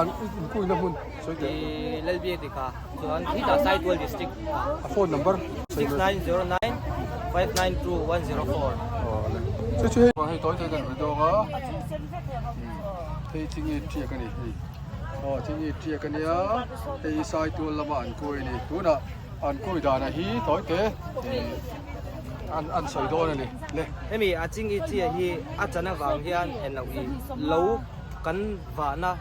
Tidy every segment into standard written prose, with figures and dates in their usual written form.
An inkuina hmun sawi teh. I Lalbiak dika chuan khitah Saitual district ah. A phone number 6909 592 104. Aw ale. Chu chu hei hei tawi tawi kan rawn dawng a. Hei chingi tiak a ni hei. Aw chingi tiak a nia. Hei Saitual lama an kui a ni. Tunah an kui danah hi tawi te an an sawi dawn a ni le. Hemi a chingi chiah hi a chan avang hian en loh i lo Kan vahna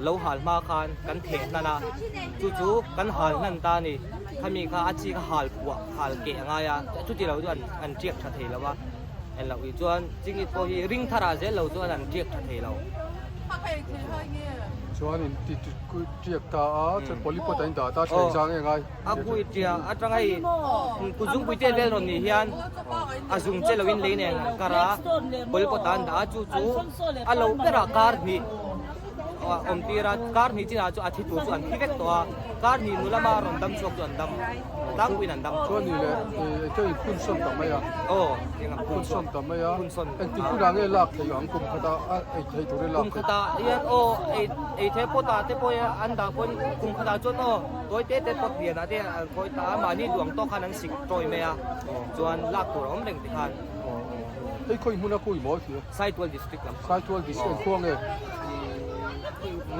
lo hal hma khan kan theh hnan a, chu chu kan hal hnan ta a ni. Khami kha a chi kha hal puah, hal keh a ngai a, chuti lo chu an an tiak tha thei lo a. Engloh ih chuan chingit pawh hi ring tharah zel lo chuan an tiak tha thei lo. Chuan in ti tiak ta a, chuan polypot a in dah ta a, thleng zang nge ngai? A kui tia atang hei kut zungpui te vel rawn nih hian a zung che loin lei nen an kar a, polypot ah an dah a, chu chu a lo berah kar hnih awm tir a, kar hnih chinah chu a thi tur chu an thi vek tawh a, kar hnih hnu lama rawn dam chhuak chu an dam tlangpuiin an dam tawh. Chuan nih leh eng in phun sawn ta mai a? Aw, eng ang phun sawn ta mai a, engtik hunah nge lak theih ang kum khatah a ei thei turin lak Kum khatah hian aw ei ei thei pawt ah te pawh an dah pawhin kum khatah chuan aw tawi te te pawt lian ah te an khawi ta a, mahni duang tawk khan an sik tawi mai a, chuan lak tur a awm reng tikhan. Hei khawi hmun a kui maw tih a? Saitual district lam. Saitual district khua nge?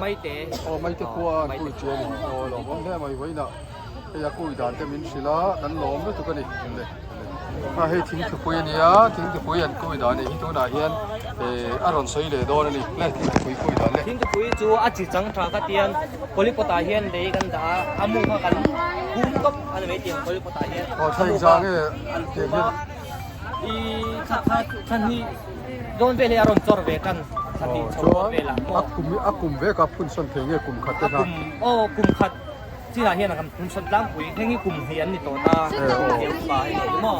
Maite. Aw Maite khua an kui chu a ni. Aw lawm awm hle mai vawiinah hei a kui dan te min hrilh a kan lawm lutuk a ni. A hei thingthupui a nia thingthupui an kui dan hi tunah hian eh a rawn sawi leh dawn a ni le thingthupui kui dan le. Thingthupui chu a chi chang tha ka tian polypot ah hian lei kan dah a a mu kha kan hum tawp a ni mai tiang polypot ah hian. Aw thleng zang nge tiang hian. I thla kha thla hnih dawn vel hi a rawn chawr ve tan thla hnih chho dawn vel ah maw. A kum a kum vek a phun sawn thei nge kum khat te kha. A kum aw kum khat chinah hian a kan phun sawn tlangpui heng hi kum hnih an ni tawh ta tiang upa hei ni maw.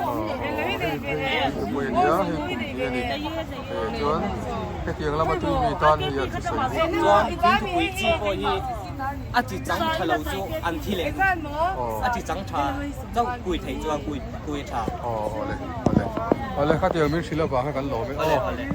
Pui a nia hei kum hnih a ni chuan hetiang lama tui mi tan hei a thusawi bawk. Chuan thingthupui chi pawh hi a chi chang tha lo chu an thi leh a chi chang tha chauh kui theih chuan kui kui a tha. Aw awle awle awle khatiang min hrilh avang kha kan lawm e. Awle awle.